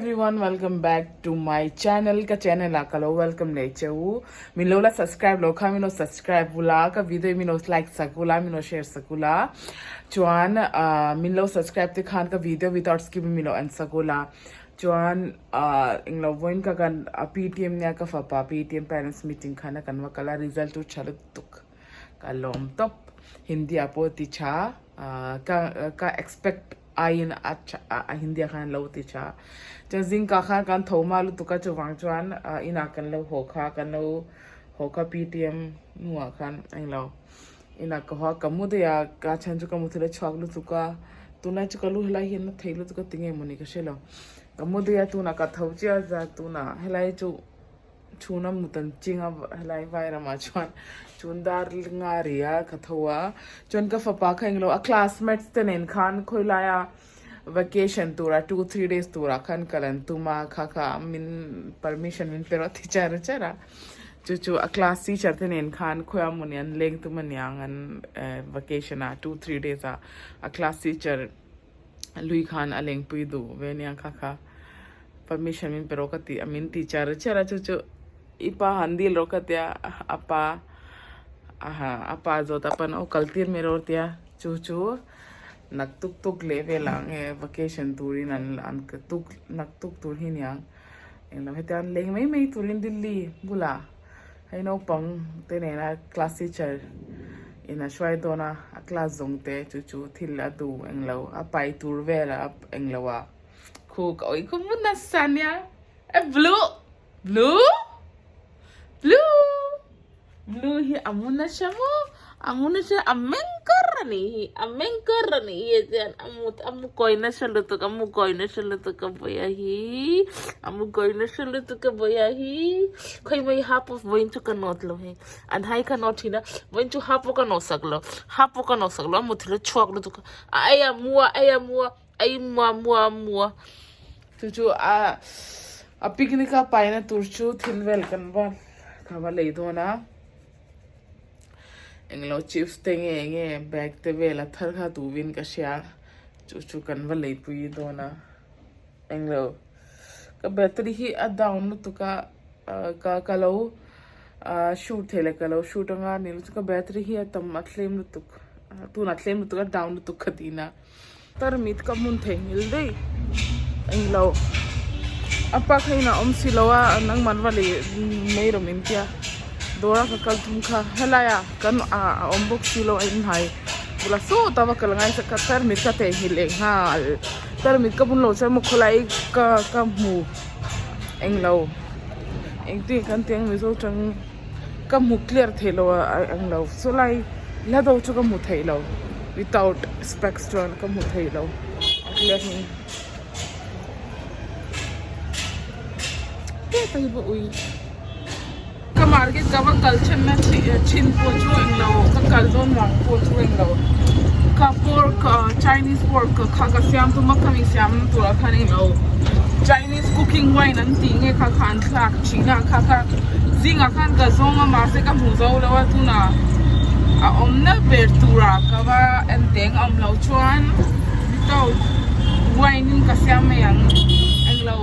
Everyone welcome back to my channel ka channel ah ka lo welcome leh che u min lo la subscribe lo kha min lo subscribe ula ka video hi min lo like sak ula min lo share sak ula chuan ah min lo subscribe te khan ka video without skip in min lo en sak ula chuan ah englo vawiin ka kan P_T_M nia ka fapa P_T_M parents meeting khan a kan va kal a result chu tha lutuk ka lawm tawp Hindi ah pawh ti tha ah ka ka expect aiin a tha a Hindi ah khan an lo ti tha. Chuan zingkah khan kan tho hma lutuk a chuvang chuan inah kan lo haw kha kan lo haw kha P_T_M hnuah khan a englo inah ka haw a ka mu daih a ka chhan chu ka mu thil a chhuak lutuk a tunlai chu ka lu helai hian a thei lutuk a tinge mawni ka hrelo ka mu daih a tunah ka tho chiah a za tunah helai chu. Chhun a mut an ching a helai vairamah chuan chhun dar nga ri a ka tho a chuan ka fapa kha englo a classmates te nen khan khawilaia vacation tura 2-3 days turah khan kal an tum a kha kha min permission min pe rawh ti char char a chu chu a class teacher te nen khan khawiah mawni an leng tum aniang an vacation ah 2-3 days ah a class teacher lui khan a lengpui duh ve aniang kha kha. Permission min pe rawh ka ti a, min ti char char a chu chu i pa han dil rawh ka tia a pa aha a pa zawt a pan aw kal tir mai rawh tia chu chu nak tuk tuk leh vel ah nge vacation turin an an tuk nak tuk tur hi niang englo hetiang an leng mai mai turin Delhi bulah hei naupang te nena class teacher in a hruai dawn a a class zawng te chu chu thil a duh englo a pai tur vel a englo ah. Khu ka oi khu mun nasa nia. E blue blue blue blue hi a mun nasa mo a mun nasa a meng kar ani hi a meng kar ani hi chuan a mu a mu kawi nasa lutuk a mu kawi nasa lutuk a bawih a hi a mu kawi nasa lutuk a bawih a hi khawi mai ha pawh vawiin chu ka nawt lo hei an hai kha nawt thin a vawiin chu ha pawh ka nawt sak lo ha pawh ka nawt sak lo a mu thil a chhuak lutuk a a ei a mu a ei a mu a. Ei mua mua mua chu chu a a picnic a paina tur chu thil vel kan va ka va lei dawn a englo chips te nge nge bag te vel a thar kha duhin ka hria chu chu kan va lei pui dawn a englo ka battery hi a down lutuk a ka ka lo shoot thei leh ka lo shoot anga ni lo chu ka battery hi a tam a tlem lutuk tunah tlem lutuk a down lutuk ka tihna. Tarmit ka hmun theihnghilh daih englo a pa kha inah awm si lo a nangman va lei mai rawh min tia dawr a ka kal thum kha helai ah kan ah a awm bawk si lo a inhai bulah sawta va kal ngai ka tarmit ka theihnghilh leh nghal tarmit ka bun lo chuan maw khawlai ka ka hmu englo engtin kan tih ang mizo tang ka hmu clear thei lo a englo chulai la deuh chu ka hmu thei lo without specs chuan ka hmu thei lo a clear hi tep a hi pawh ui ka market ka va kal then na thin pawh chu englo ka kal dawn vang pawh chu englo ka pork chinese pork kha ka siam tum a khami siam turah khan englo Chinese cooking wine an tih nge kha kha an thlak thin a kha kha zingah khan ka zawng a mahse ka hmu zo lo a tunah a awm na ber turah ka va en teng a awm loh chuan without wine in ka siam mai ang englo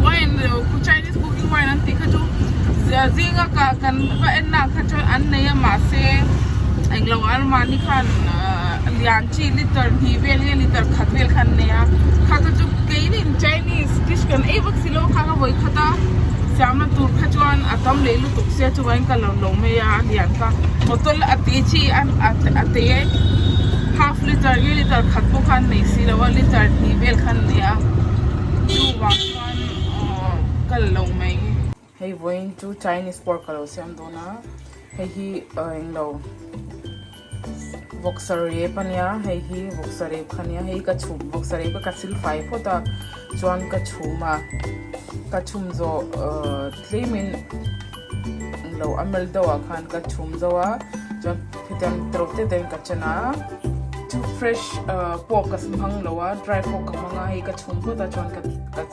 wine Chinese cooking wine an tih kha chu zinga ka kan va en na kha chuan an nei a mahse englo anmahni khan lian chi liter hnih vel nge liter khat vel kha an nei a kha kha chu keinin Chinese dish kan ei vak si lo kha ka vawi khat a siamna tur kha chuan a tam leh lutuk sia chuvangin ka lo lo mai a a lian kha bottle a te chi a te half liter nge liter khat pawh kha an nei si lo a liter hnih vel kha an nei a chuvang chuan aww ka la lo mai. Hei vawiin chu Chinese pork ka lo siam dawn a hei hi englo vawksa rep ania hei hi vawksa rep kha ania hei ka chhum vawksa rep kha ka sil fai phawt a chuan ka chhum a ka chhum zawh ahh tlemin englo a mel deuh ah khan ka chhum zo a chuan hetiang tawk te te in ka chen a chu fresh ahh pork ka hmang lo a dry pork ka hmang a hei ka chhum phawt a chuan ka ka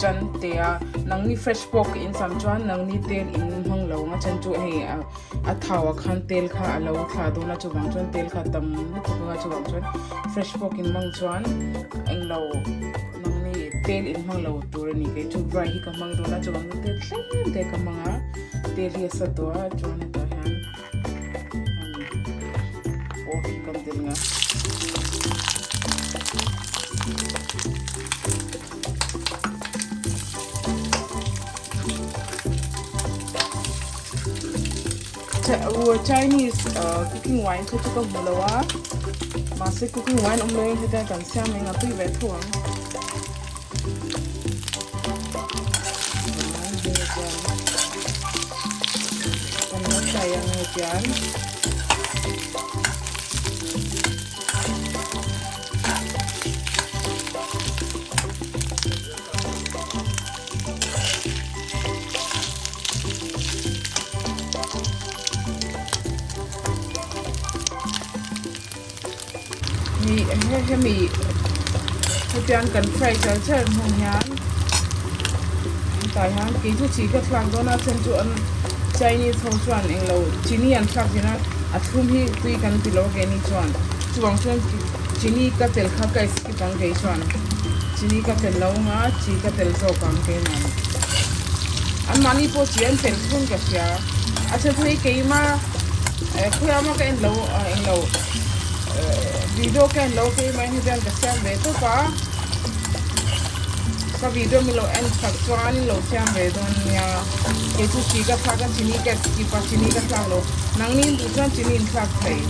chan te a nangni fresh pork in sam chuan nangni tel in hmang lo ang a chan chu hei a thau ah khan tel kha a lo thla dawn a chuvang chuan tel kha a tam lutuk ang a chuvang chuan fresh pork in hmang chuan englo nangni. Tel in hmang lo tur a ni. Kei chu dry hi ka hmang dawn a, chuvang chu tel tlem te ka hmang a, tel hi a sa tawh a, chuan hetah hian pork hi kan tel ang a. Chinese cooking wine kha chu ka hmu lo a, mahse cooking wine awm lo in hetiang kan siam eng a tui ve tho ang. Kan la fry ang hetiang. Ni hemi hetiang kan fry char char hnu hian tah hian kei chu chi ka thlak dawn a then chu an Chinese ho chuan englo chini an thlak thin a a thlum hi tui kan ti lo a keini chuan chuvang chuan chini ka tel kha ka skip ang kei chuan chini ka tel lo anga chi ka tel zawk ang keimah an mahni pawh chi an tel thung ka hria a then chu hei keima khawiah mah ka en lo englo video ka en lo keimah hi hian ka siam ve tawp a ka video mi lo en chak chuan in lo siam ve dawn nia kei chu chi ka thlak a chini ka skip a chini ka thlak lo nangni in duh chuan chini in thlak thei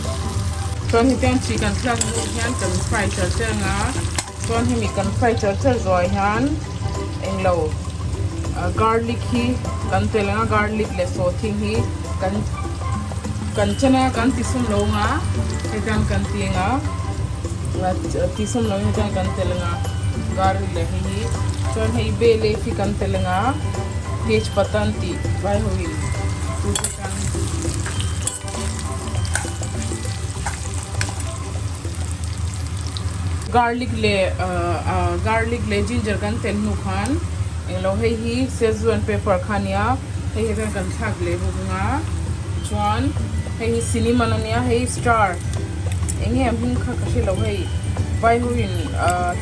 chuan hetiang chi kan thlak hnu hian kan fry char char ang a chuan hemi kan fry char char zuai hian englo garlic hi kan tel ang a garlic leh sawhthing hi kan kan chen a kan ti sum lo ang a hetiang kan ti ang a ti sum lo hetiang kan tel ang a garlic leh hei hi chuan hei bay leaf hi kan tel ang a tejpata an tih vai ho in chu chu chuan garlic leh garlic leh ginger kan tel hnu khan englo hei hi szechuan pepper kha ania hei hi chuan kan thlak leh bawk ang a chuan hei hi cinnamon ania hei star eng nge a hming kha ka hre lo hei vai ho in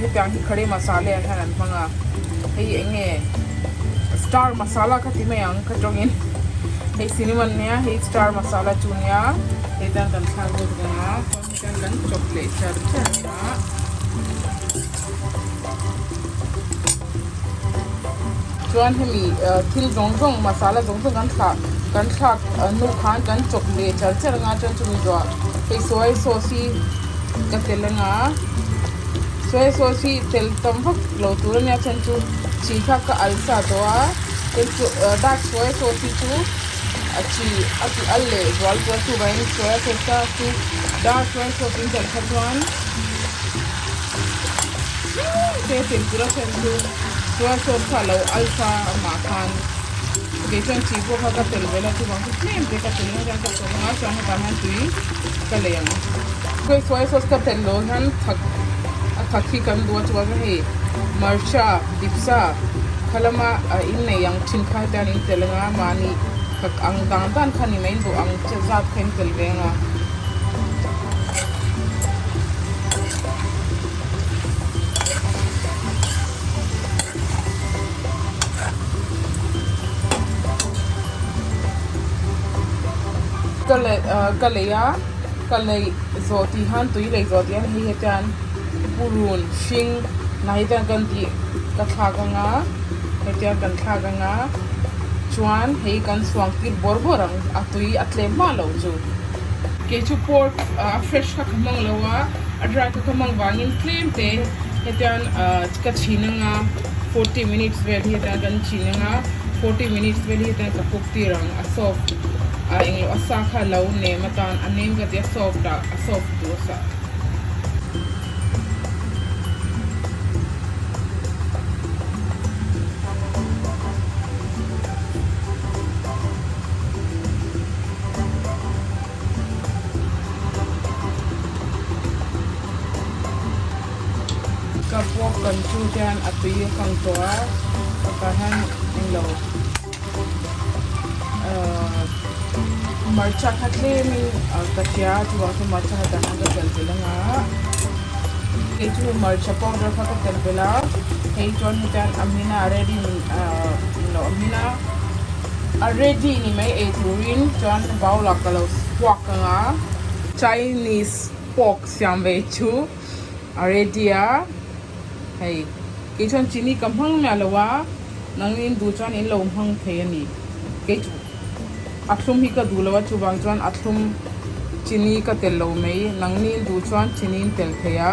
hetiang hi curry masala ah hian an hmang a hei eng nge star masala kha ti mai ang ka tawngin hei cinnamon ania hei star masala chu ania hei chuan kan thlak bawk ang a chuan hei chuan kan chawp leh char char a. Chuan hemi thil zawng zawng masala zawng zawng kan thlah kan thlak hnu khan kan chawp leh char char anga chuan chumi zawhah hei soy sauce hi ka tel anga soy sauce hi tel tam vak lo tur ania chuan chu chi kha ka al sa tawh a hei chu dark soy sauce hi chu a chi a ti al leh zual zual chuvangin soy sauce kha chu dark soy sauce in tel kha chuan. Te tel tura then chu soy sauce kha alo alpha amah khan kei chuan chi pawh kha ka tel vel a chuvang chu tlem te ka tel ang chuan ka chawm ang a chuan hetah hian tui ka lei ang hei soy sauce ka tel loh hian thak a thak hi kan duh a chuvang chuan hei marcha dipsa kha lama in nei ang thin kha hetiang in tel ang a mahni thak ang dan dan kha ni mai in duh ang zat kha in tel ve ang a. Ka lei ka lei a ka lei zawh tih hian tui lei zawh tih hian hei hetian purun hring na hi chuan kan tih ka thlak ang a hetiang kan thlak ang a chuan hei kan chhuang tir bawr bawr ang a tui a tlem hma lo chu. Kei chu pork a fresh kha ka hmang lo a, a dry kha ka hmang vangin tlem te hetian ka chhin ang a, 40 minutes vel hi hetian kan chhin ang a, 40 minutes vel hi hetian ka cook tir ang, a soft a englo a sa kha lo nem atan a nem ka ti a soft ah a soft tur a sa. Ka pork kan chu hian a tui a kang tawh a tah hian englo ahh hmarcha kha tlemin ka hria a chuvang chuan hmarcha kha tah hian ka tel belh ang a kei chu hmarcha powder kha ka tel belh a. Hei chuan hetiang a hmin a a ready ahh lo a hmin a a ready ni mai ei turin chuan bowl ah ka lo chhuak ang a. Chinese pork siam ve chu a ready a hei kei chuan chini ka hmang miah lo a nangin duh chuan in lo hmang thei a ni kei chu a thlum hi ka duh lo a chuvang chuan a thlum chini ka tel lo mai nangni duh chuan chini in tel thei a.